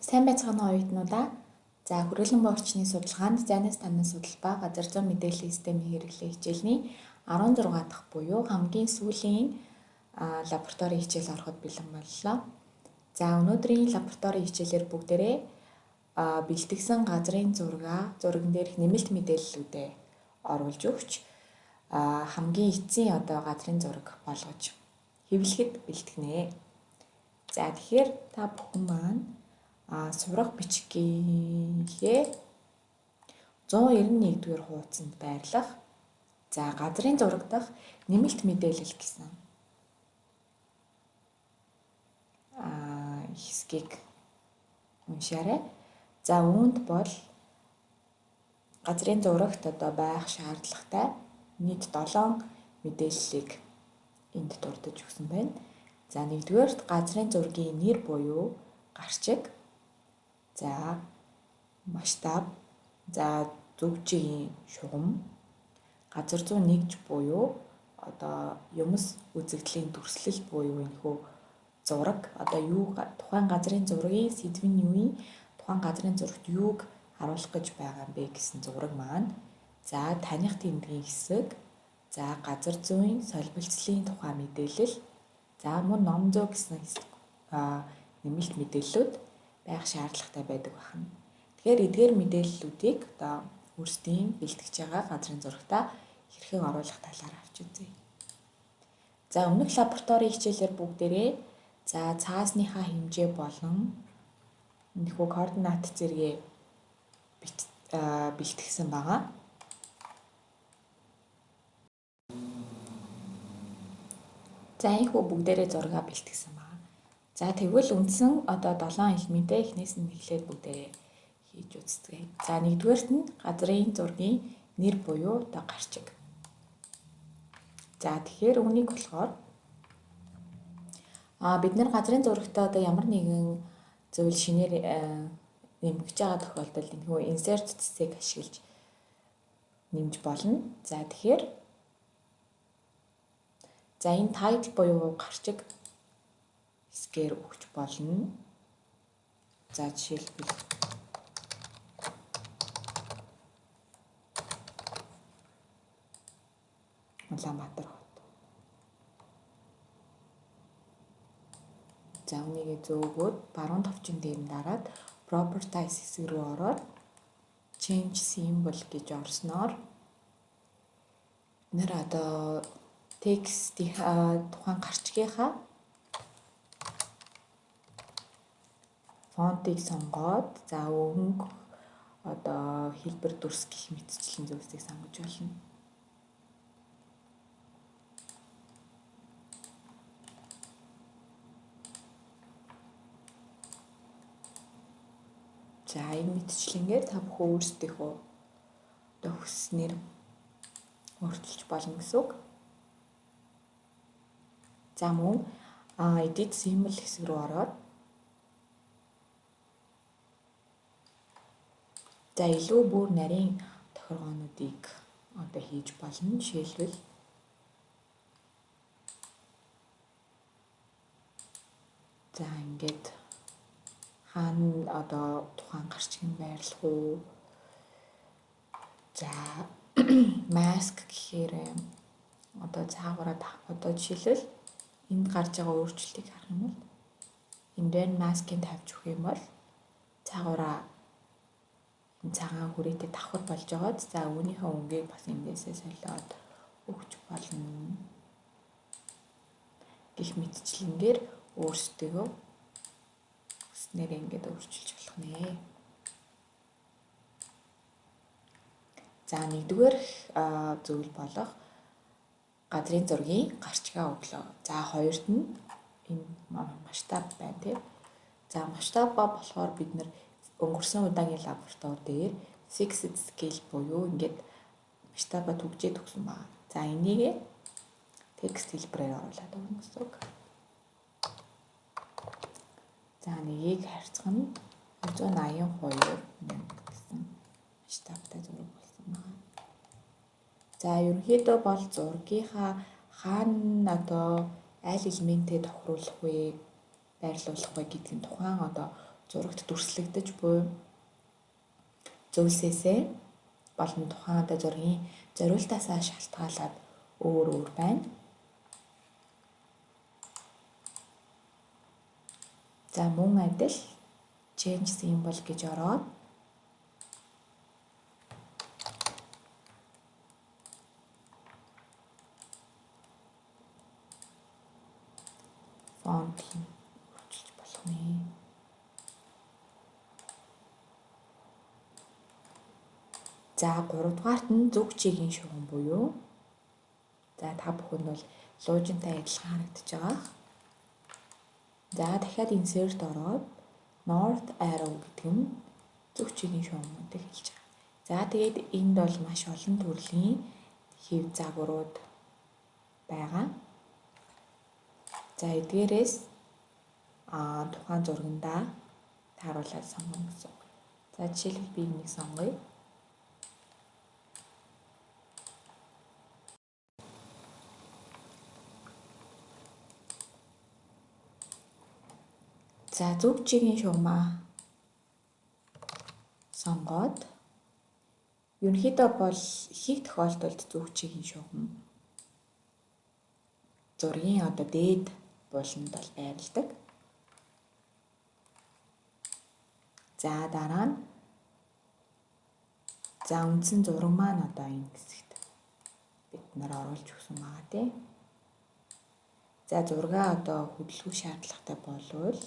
Сайн байцгаана уу оюутнуудаа. За, хүрээлэн буй орчны судалгаанд зайнаас танин судал ба газар зүйн мэдээллийн системийн хэрэглээ хичээлний 16 дахь буюу хамгийн сүүлийн лабораторийн хичээл ороход бэлэн боллоо. За, өнөөдрийн лабораторийн хичээлээр бүгдээрээ бэлтгэсэн газрын зургаа, зурган дээрх нэмэлт мэдээллүүдээ оруулж өгч хамгийн эцсийн одоо газрын зураг болгож хэвлэхэд бэлтгэнэ. За, тэгэхээр та бүхэн маань сурах бичгийнхээ 191-р хуудсанд байрлах за газрын зураг дах нэмэлт мэдээлэл гэсэн хэсгийг уншаарай. За, үүнд бол газрын зурагт одоо байх шаардлагатай нийт 7 мэдээллийг энд дурдаж өгсөн байна. За, нэгдүгээрт газрын зургийн нэр буюу гарчиг, за масштаб, за зөв чигийн шугам, газар зүйн нэгж буюу одоо юмс үзэгдлийн дүрслэл буюу энэхүү зураг одоо юу тухайн газрын зургийн сэдв нь юу юм, тухайн газрын зурагт юуг харуулах гэж байгаа юм бэ гэсэн зураг маань, за таних тэмдгийн хэсэг, за газар зүйн солбилцлын тухай мэдээлэл, за мөн ном зүй гэсэн хэсэг нэмэлт мэдээллүүд байх шаардлагатай байдаг байна. Тэгэхээр эдгээр мэдээллүүдийг одоо өөрсдийн бэлтгэж байгаа газрын зурагтаа хэрхэн оруулах талаар авч үзье. За, өмнөх лабораторийн хичээлээр бүгдээрээ за цаасныхаа хэмжээ болон энэхүү координат зэрэгээ бэлтгэсэн байгаа. За, энэхүү бүгдээрээ зургаа бэлтгэсэн байгаа. За, тэгвэл үндсэн одоо 7 элементээ эхнээс нь эхлээд бүгдээрээ хийж үзцгээе. За, нэгдүгээрт нь газрын зургийн нэр буюу одоо гарчиг. За, тэгэхээр үүнийг болохоор бид нар газрын зурагтаа одоо ямар нэгэн зүйл шинээр нэмэгдэж байгаа тохиолдолд энэхүү insert цэсийг ашиглаж нэмж болно. За, тэгэхээр за энэ title буюу гарчиг хэсгээр өгч болно. За, жишээлбэл Улаанбаатар хот. За, үүнийгээ зөөгөөд баруун товчон дээр нь дараад properties хэсэг рүү ороод change symbol гэж орсноор бид нэр одоо текстийн тухайн гарчгийнхаа фонтыг сонгоод за өнгө одоо хэлбэр дүрс гэх мэтчлэн зүйлсийг сонгож болно. За, энэ мэтчлэнгээр та бүхэн өөрсдийнхөө одоо хүсснээр өөрчилж болно гэсэн үг. За, мөн edit symbol хэсэг рүү ороод за илүү бүр нарийн тохиргоонуудыг одоо хийж болно. Жишээлбэл за ингээд хаана одоо тухайн гарчиг нь байрлах уу? За, mask гэхээр одоо цаагаараа одоо жишээлбэл энд гарч байгаа өөрчлөлтийг харах юм бол энэ дээр маскыг тавьж өгөх юм бол цаагаараа энэ цагаан хүрээтэй давхар болж байгаад за үүнийхээ өнгийг бас эндээсээ солиод өгч болно гэх мэтчлэнгээр өөрсдөө хүснээр ингээд өөрчилж болох нэ. За, нэгдүгээр зүйл болох газрын зургийн гарчгаа өглөө. За, хоёрт нь энэ масштаб байна тий. За, масштаб болохоор бид нэр өнгөрсөн удаагийн лаборатори дээр fixed scale буюу ингээд масштаба түгжээд өгсөн байгаа. За, энийг текст хэлбэрээр оруулаад өгнө гэсэн үг. За, нэгийг харьцах нь 182 мянга гэсэн масштабтай зураг болсон байна. За, ерөнхийдөө бол зургийнхаа хаана одоо аль элементээ тохируулах вэ, байрлуулах вэ гэдгийг тухайн одоо зурагт дүрслэгдэж буй зүйлсээсээ болон тухайн одоо зургийн зориултаасаа шалтгаалаад өөр өөр байна. За мөн адил change symbol гэж ороод фонтыг өөрчилж болох нэ. За 3 дугаарт нь зүг чигийн шугам буюу за та бүхэн бол луужинтай адилхан харагдаж байгаа. За дахиад insert ороод north arrow гэдэг нь зүг чигийн шугамнуудыг хэлж байгаа. За тэгээд энд бол маш олон төрлийн хэв загварууд байгаа. За эдгээрээс тухайн зургандаа тааруулаад сонгоно гэсэн үг. За жишээлбэл би энийг сонгоё. За зүг чигийн шугамаа сонгоод ерөнхийдөө бол их тохиолдолд зүг чигийн шугам зургийн одоо дээд буланд бол байрладаг. За дараа нь за үндсэн зураг маань одоо энэ хэсэгт бид нар оруулж өгсөн байгаа тий. За зургаа одоо хөдөлгөх шаардлагатай болвол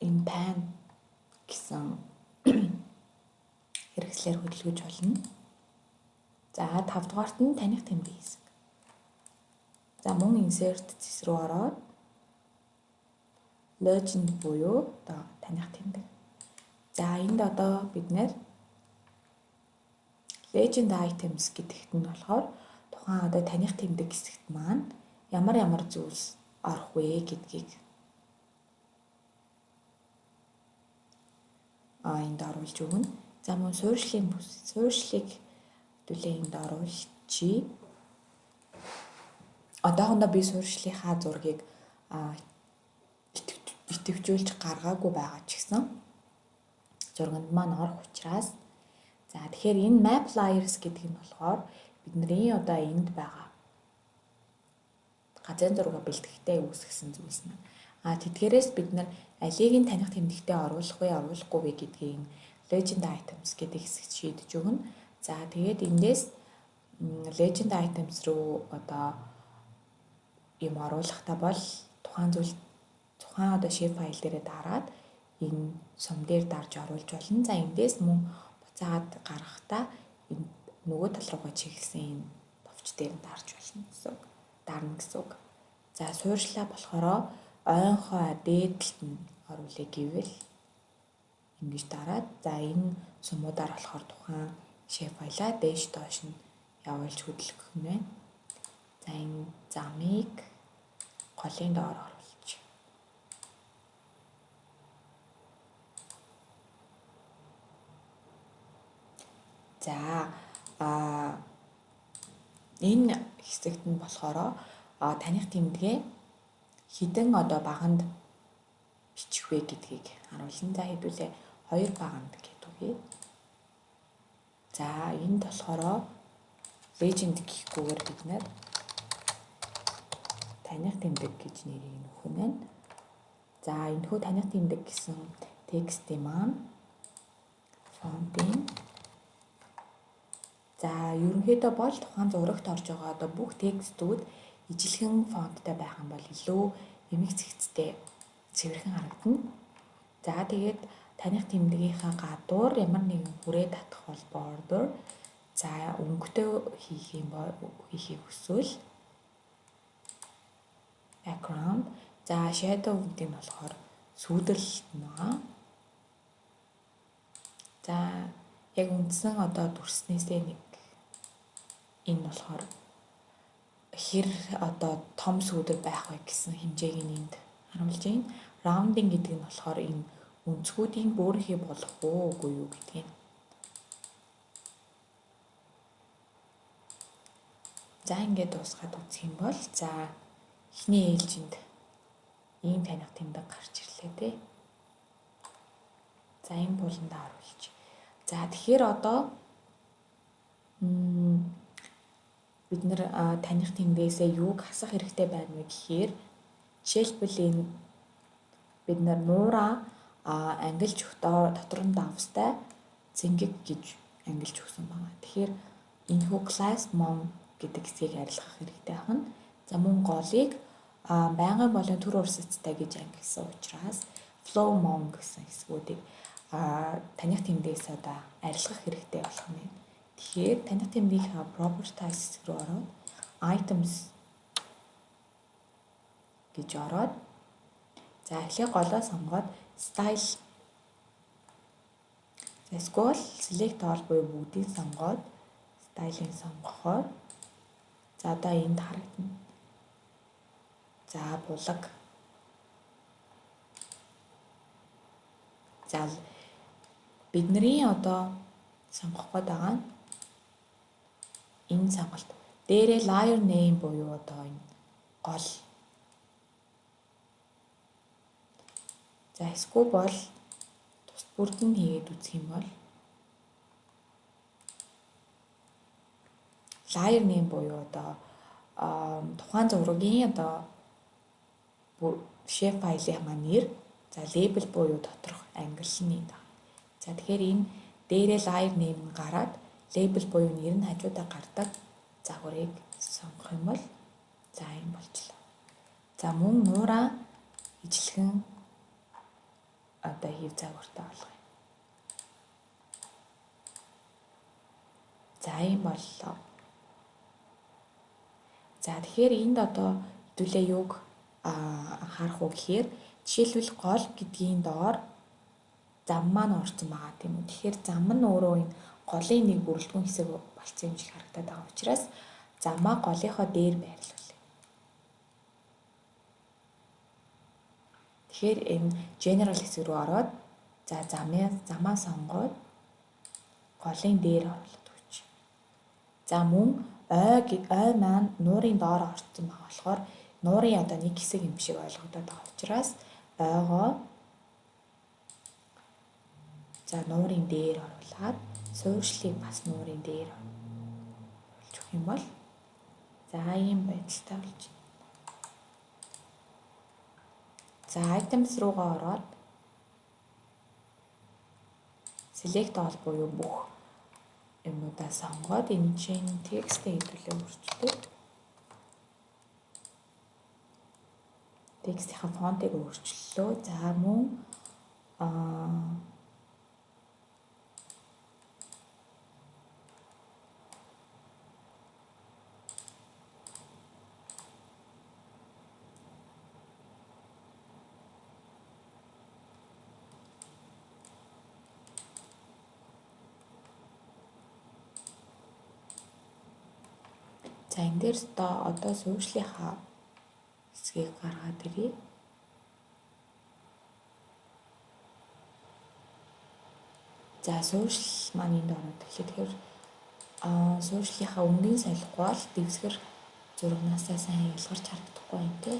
энэ pan гэсэн хэрэгслээр хөдөлгөж болно. За 5 дугаарт нь таних тэмдэг хэсэг. За мөн insert цэс рүү ороод legend буюу одоо таних тэмдэг. За энд одоо бид нэр legend items гэдэгт нь болохоор тухайн одоо таних тэмдэг хэсэгт маань ямар ямар зүйлс орох вэ гэдгийг энд оруулж өгнө. За мөн суурьшлын бүс суурьшлыг хэдүүлээ энд оруулчихъя. Одоохондоо би суурьшлынхаа зургийг идэвхжүүлж гаргаагүй байгаа ч гэсэн зурганд маань орох учраас за тэгэхээр энэ map layers гэдэг нь болохоор бидний одоо энд байгаа газрын зураг бэлтгэхдээ үүсгэсэн зүйлс маань. А тэдгээрээс бид нар алийг нь таних тэмдэгтээ оруулах вэ, оруулахгүй вэ гэдгийг legend items гэдэг хэсэгт шийдэж өгнө. За тэгээд эндээс legend items руу одоо юм оруулахдаа бол тухайн зүйл тухайн одоо shape файл дээрээ дараад энэ сум дээр дарж оруулж болно. За эндээс мөн буцаагаад гаргахдаа энэ нөгөө тал руугаа чиглэсэн энэ товч дээр нь дарж болно гэсэн үг. Дарна гэсэн үг. За суурьшлаа болохоро ойнхоо дээд талд нь оруулъя гэвэл ингэж дараад за энэ сумуудаар болохоор тухайн shape файлаа дээш доош нь явуулж хөдөлгөх нь байна. За энэ замыг голын доор оруулж. За энэ хэсэгт нь болохоро таних тэмдэгэ хэдэн одоо баганд бичих вэ гэдгийг харуулна. За хэдүүлээ 2 баганд гэдэг үгье. За энд болохоро legend гэхгүйгээр бид нэр таних тэмдэг гэж нэрийг нь өгөх нь байна. За энэхүү таних тэмдэг гэсэн текстийн маань фонтын за ерөнхийдөө бол тухайн зурагт орж байгаа одоо бүх текстүүд ижилхэн фонттой байх юм бол илүү эмэг цэгцтэй цэвэрхэн харагдана. За тэгээд таних тэмдгийнхаа гадуур ямар нэгэн хүрээ татах бол border, за өнгөтэй хийх юм бол хийхийг хүсвэл background, за shadow гэдэг нь болохоор сүүдэрлэлт нь байгаа. За яг үндсэн одоо дүрснээсээ нэг энэ болохоор хэр одоо том сүүдэр байх вэ гэсэн хэмжээг нь энд харуулж байна. Rounding гэдэг нь болохоор энэ өнцгүүдийн бөөрөнхий болох уу үгүй юу гэдгийг. За ингээд дуусгаад үзэх юм бол за эхний ээлжинд ийм таних тэмдэг гарч ирлээ. өглөө тий. За энэ буландаа оруулж. За тэгэхээр одоо бид нэр таних тэмдгээсээ юуг хасах хэрэгтэй байна вэ гэхээр жишээлбэл энэ бид нар нуураа ангилж өгтөө дотор нь давстай цэнгэг гэж ангилж өгсөн байгаа. Тэгэхээр энэхүү class mon гэдэг хэсгийг арилгах хэрэгтэй байна. За мөн голыг байнгын болон төр урсацтай гэж ангилсан учраас flow mon гэсэн хэсгүүдийг таних тэмдгээс одоо арилгах хэрэгтэй болох нь. Тэгэхээр таних тэмдгийнхаа properties хэсэг рүү ороод items гэж ороод за эхлээ голоо сонгоод style за эсвэл select all буюу бүгдийг сонгоод style-ыг сонгохоор за одоо энд харагдана. За булаг. За бидний одоо сонгох гээд байгаа нь энэ сонголт. Дээрээ layer name буюу одоо энэ гол. За эсвэл бол тус бүрд нь хийгээд үзэх юм бол layer name буюу одоо тухайн зургийн одоо shape файлынхаа нэр, за label буюу доторх ангилал нь энд байна. За тэгэхээр энэ дээрээ layer name нь гараад label буюу нэр нь хажуудаа гардаг загварыг сонгох юм бол за юм болчлоо. За мөн нуураа ижилхэн одоо хэв загвартай болгоё. За ийм боллоо. За тэгэхээр энд одоо хэдүүлээ юуг анхаарах уу гэхээр жишээлбэл гол гэдгийн доор зам маань орсон байгаа тийм үү. Тэгэхээр зам нь өөрөө энэ голын нэг бүрэлдэхүүн хэсэг болсон юм шиг харагдаад байгаа учраас замаа голынхоо дээр байрлуулъя. Тэгэхээр энэ general хэсэг рүү ороод за замаа сонгоод голын дээр оруулаад өгч. За мөн ой маань нуурын доор орсон байгаа болохоор нуурын одоо нэг хэсэг юм шиг ойлгогдоод байгаа учраас ойгоо за нуурын дээр оруулаад суурьшлыг бас нуурын дээр оруулж өгөх юм бол за ийм байдалтай болж байна. За items руугаа ороод select all буюу бүх юмнуудаа сонгоод энэ чинь текстээ хэдүүлээ өөрчилдөг. Текстийнхаа фонтыг өөрчлөлөө. За мөн за энэ дээр одоо суурьшлийнхаа хэсгийг гаргаад ирье. За суурьшил маань энд ороод ирлээ. Тэгэхээр суурьшлийнхаа өнгийн солихгүй бол дэвсгэр зурагнаасаа сайн ялгарч харагдахгүй юм тий.